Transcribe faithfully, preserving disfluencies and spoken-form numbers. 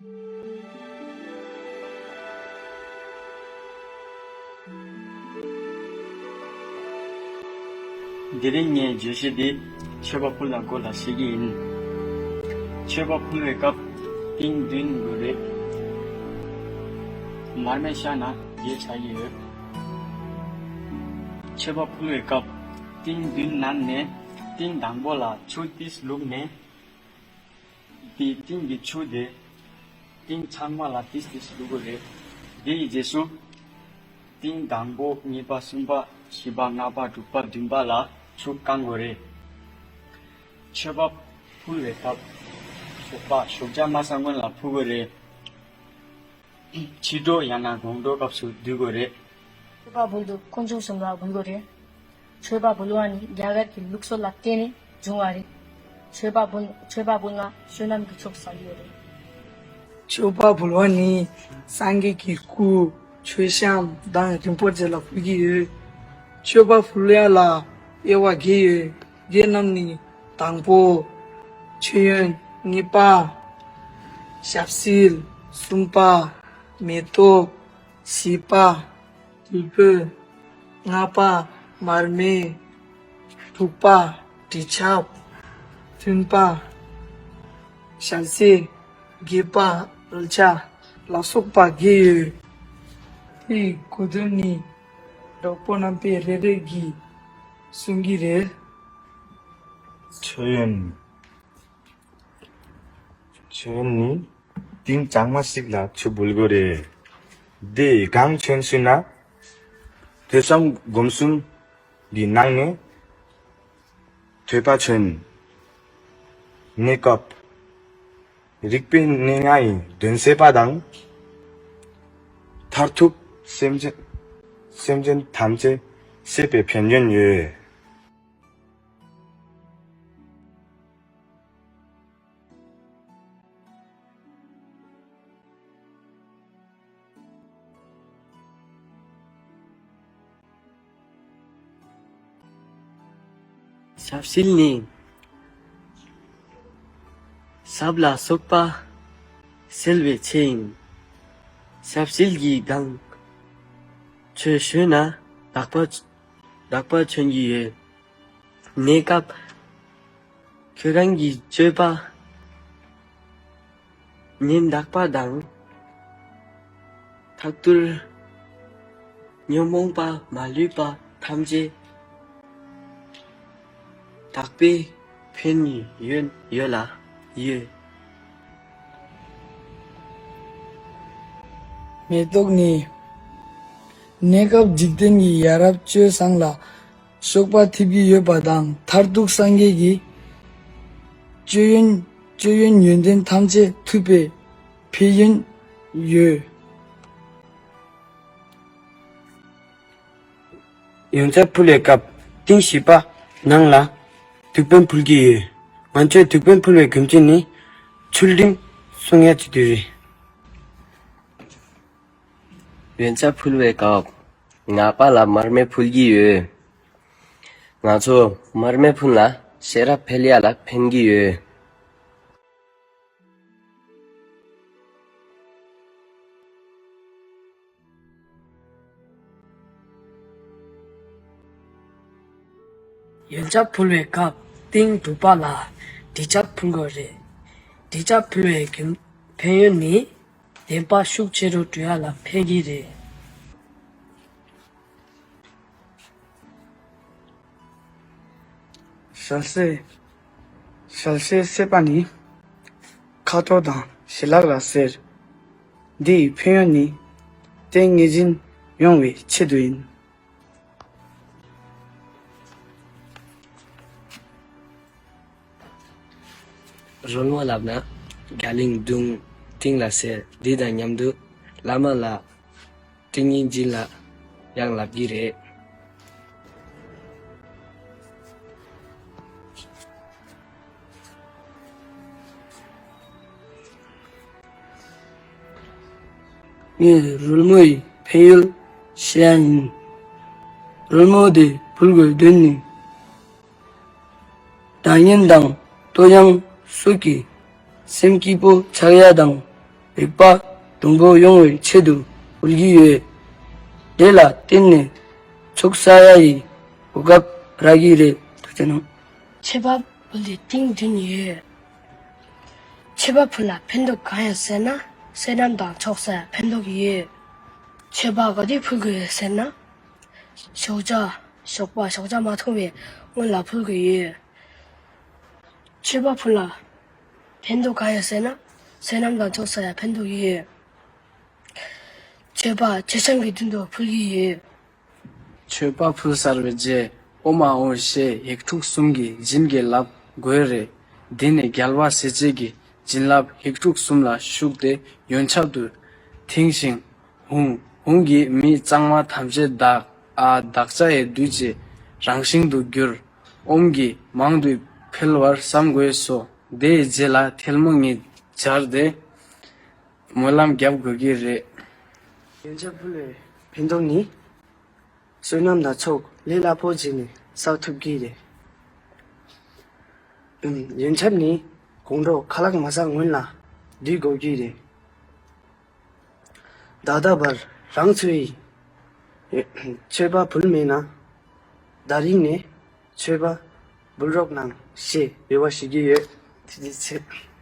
དེ་རིང་ངའི་བརྗོད་གཞི་འདི་མཆོད་པ་ཕུལ་བའི་སྐོར་ལ་བཤད་ཀྱི་ཡིན། མཆོད་པ་ཕུལ་བའི་སྐབས་ཏིང་བདུན་དགོས་རེད། མར་མེ་ཤར་ན་བརྒྱད་ཆགས་ཀྱི་ཡོད། མཆོད་པ་ཕུལ་བའི་སྐབས་ཏིང་བདུན་ནང་ནས་ཏིང་དང་པོ་ལ་ཆུ་ཏིས་བླུགས་ནས། དེའི་སྟེང་གི་ཆུ་དེ་ཏིང་ཚང་མ་ལ་ཏིས་ཏིས་བླུག་དགོས་རེད། དེ་ཡི་རྗེས་སུ་ཏིང་དང་པོ་གཉིས་པ་གསུམ་པ་བཞི་པ་ལྔ་པ་དྲུག་པ་བདུན་པ་ལ་ཆུ་བཀང་དགོས་རེད། མཆོད་པ་ཕུལ་བའི་སྐབས་ཞོགས་པ་ཞོགས་ཇ་མ་ཟ་སྔོན་ལ་ཕུལ་དགོས་རེད། ཕྱི་དྲོ་ཡང་ན་དགོང་དྲོ་སྐབས་སུ་བསྡུ་དགོས་རེད། མཆོད་པ་འབུལ་དུས་དཀོན་མཆོག་གསུམ་ལ་འབུལ་དགོས་རེད། མཆོད་པ་འབུལ་བ་ནི་རྒྱ་གར་གྱི་ལུགས་སྲོལ་ལ་བརྟེན་ནས་བྱུང་བ་རེད། མཆོད་པ་འབུལ་མཆོད་པ་འབུལ་ན་བསོད་ནམས་ཀྱི་ཚོགས་བསགས་ཡོད་རེད། མཆོད་པ་འབུལ་བ་ནི་སངས་རྒྱས་ཀྱི་སྐུ་མཆོད་བཤམས་དང་རིན་པོ་ཆེ་ལ་འབུལ་གྱི་ཡོད། མཆོད་པ་འབུལ་ཡ་ལ་དབྱེ་བ་བརྒྱད་ཡོད། དེ་རྣམས་ནི་དང་པོ་མཆོད་ཡོན། གཉིས་པ་ཞབས་བསིལ། གསུམ་པ་མེ་ཏོག་བཞི་པ་དུར་སྤོས། ལྔ་པ་མར་མེ། དྲུག་པ་དྲི་ཆབ། བདུན་པ་ཞལ་ཟས། བརྒྱད་པ་རོལ་ཆ་ལ་སོགས་པ་བརྒྱད་ཡོད། དེའི་གོ་དོན་ནི་གྲོགས་པོ་རྣམ་པས་རེ་རེ་གིས་གསུང་གི་རེད། མཆོད་ཡོན། མཆོད་ཡོན་ནི་ཏིང་གཙང་མ་ཞིག་ལ་ཆུ་འབུལ་དགོས་རེད། དེ་གང་མཆོད་ཟེར་ན། ཐོས་བསམ་སྒོམ་གསུམ་གྱི་ནང་ནས་ཐོས་པ་མཆོད། གནས་སྐབས་རིག་པའི་གནས་ལྔ་ཡི་དོན་གསལ་བ་དང་། མཐར་ཐུག་སེམས་ཅན་སེམས་ཅན་ཐམས་ཅད་གསོད་པའི་ཕན་ཡོན་ཡོད། ཞབས་བསིལ་ནི་ཟབ་ལ་སོགས་པ་སེལ་བའི་ཆེད་ཡིན། ཞབས་བསིལ་གྱི་སྒང་ཆོས་ཞུས་ན་དག་པ་དག་པ་མཚོན་གྱི་ཡོད། གནས་སྐབས་ཁྱོད་རང་གི་སྤྱོད་པ་ཉན་དག་པ་དང་། ཐག་ཐུར་ཉོན་མོངས་པ་མ་ལུས་པ་ཐམས་ཅད་དག་པའི་ཕན་ཡོན་ཡོད་ལ་ཡོད། མེ་ཏོག་ནི་གནས་སྐབས་འཇིག་རྟེན་གྱི་ཡ་རབས་སྤྱོད་བཟང་ལ་སོགས་པ་ཐེབས་ཀྱི་ཡོད་པ་དང་། མཐར་ཐུག་སངས་རྒྱས་ཀྱི་སྤྱོད་ཡོན་སྤྱོད་ཡོན་ཡོན་ཏན་ཐམས་ཅད་ཐུབ་པའི་ཕན་ཡོན་ཡོད། ཡོན་ཆབ་ཕུལ་བའི་སྐབས་ཏིང་བཞི་པ་ནང་ལ་དུག་པན་ཕུལ་གྱི་ཡོད། ང་ཚོས་དུག་པན་ཕུལ་བའི་གོམས་གཤིས་ནི་ཚུལ་ཁྲིམས་སྲུང་ཡ་བྱེད་དུས་རེད། ཡོན་ཆབ་ཕུལ་བའི་སྐབས་ལྔ་པ་ལ་མར་མེ་ཕུལ་གྱི་ཡོད། ང་ཚོ་མར་མེ་ཕུལ་ན་ཤེས་རབ་འཕེལ་ཡ་ལ་ཕན་གྱི་ཡོད། ཡོན་ཆབ་ཕུལ་བའི་སྐབས་ཏིང་དྲུག་པ་ལ་དྲི་ཆབ་ཕུལ་དགོས་རེད། དྲི་ཆབ་ཕུལ་བའི་གི་ཕན་ཡོན་ནི་བདེན་པ་ཤུགས་ཆེ་རུ་འགྲོ་ཡ་ལ་ཕན་གྱི་རེད། ཞལ་ཟས། ཞལ་ཟས་བསྲེས་པ་ནི་ཁ་དོག་དང་ཞལ་ལག་ལ་ཟེར། འདི་ཡི་ཕན་ཡོན་ནི་ཏིང་ངེས་འཛིན་ཡོང་བའི་ཆེད་དུ་ཡིན། རོལ་མོ་ལབ་ན་རྒྱ་གླིང་མདུང་ཏིང་ལ་ཟེར། འདི་དང་མཉམ་དུ་བླ་མ་ལ་ཏིང་ངེ་འཛིན་ལ་ཡང་ལབ་ཀྱི་རེད། ངས་རོལ་མོ་ཡི་ཕན་ཡོན་བཤད་ཡ་ཡིན། རོལ་མོ་དེ་ཕུལ་དགོས་དོན་ནི། སྒྲ་སྙན་དང་བསྟོད་དབྱངས་སོགས་ཀྱིས་སེམས་སྐྱིད་པོ་ཆགས་ཡ་དང་ རིག་པ་དུམ་བུ་ཡོང་བའི་ཆེད་དུ་ཕུལ་གྱི་ཡོད། དེ་ལ་བརྟེན་ནས་ཚོགས་བསགས་ཡ་ཡི་གོ་སྐབས་རག་གི་རེད། ཐུགས་རྗེ་གནང་། མཆོད་པ་ཕུལ་ཏེ་ཐེངས་བདུན་ཡོད། མཆོད་པ་ཕུལ་ལ་ཕན་ཐོགས་གང་ཡོད་ཟེར་ན། བསོད་ནམས་དང་ཚོགས་བསགས་ཕན་ཐོགས་ཡོད། མཆོད་པ་ག་དུས་ཕུལ་དགོས་ཡོད་ཟེར་ན། ཞོགས་ཇ། ཞོགས་པ་ཞོགས་ཇ་མ་འཐུང་བའི་སྔོན་ལ་ཕུལ་དགོས་ཡོད། མཆོད་པ་ཕུལ་ལ་ཕན་ཐོགས་གང་ཡོད་ཟེར་ན། བསོད་ནམས་དང་ཚོགས་བསགས་ཡ་ཕན་ཐོགས་ཡོད། མཆོད་པ་མཆོད་བཤམས་ཀྱི་མདུན་དུ་ཕུལ་གྱི་ཡོད། མཆོད་པ་ཕུལ་ཚར་བའི་རྗེས་ཨོཾ་ཨཱཿཧཱུྃ་ཞེས་ཡིག་དྲུག་གསུམ་གྱི་བྱིན་གྱིས་བརླབ་དགོས་རེད། དེ་ནས་རྒྱལ་བ་སྲས་བཅས་ཀྱི་བྱིན་རླབས་ཡིག་དྲུག་གསུམ་ལ་ཞུགས་ཏེ་ཡོན་ཆབ་ཏུ་ཐིམ་ཞིང་། ཧཱུྃ། ཧཱུྃ་གིས་མི་གཙང་མ་ཐམས་ཅད་དག་ཨ་དག་བྱ་ཡི་བདུད་ཀྱི་རང་བཞིན་དུ་གྱུར། ཨོཾ་གྱིས་མང་དུ་འཕེལ་བར་བསམ་དགོས་སོ། དེའི་རྗེས་ལ་ཐལ་མོ་གཉིས་སྦྱར་ཏེ་སྨོན་ལམ་རྒྱབ་དགོས་ཀྱི་རེད། ཡོན་ཆབ་ཕུལ་བའི་ཕན་ཐོགས་ནི། བསོད་ནམས་དང་ཚོགས་ལས་སླ་པོ་བྱས་ནས་བསགས་ཐུབ་ཀྱི་རེད། ཡོན་ཆབ་ནི་དགོང་དྲོ་ཁ་ལག་མ་ཟ་སྔོན་ལ་བསྡུ་དགོས་ཀྱི་རེད། ད་ལྟ་བར་རང་ཚོའི་མཆོད་པ་ཕུལ་མེད་ན། ད་རིང་ནས་མཆོད་པ་འབུལ་རོགས་གནང་ཞེས་རེ་བ་ཞུ་གི་ཡོད། ཐུགས་རྗེ་ཆེ།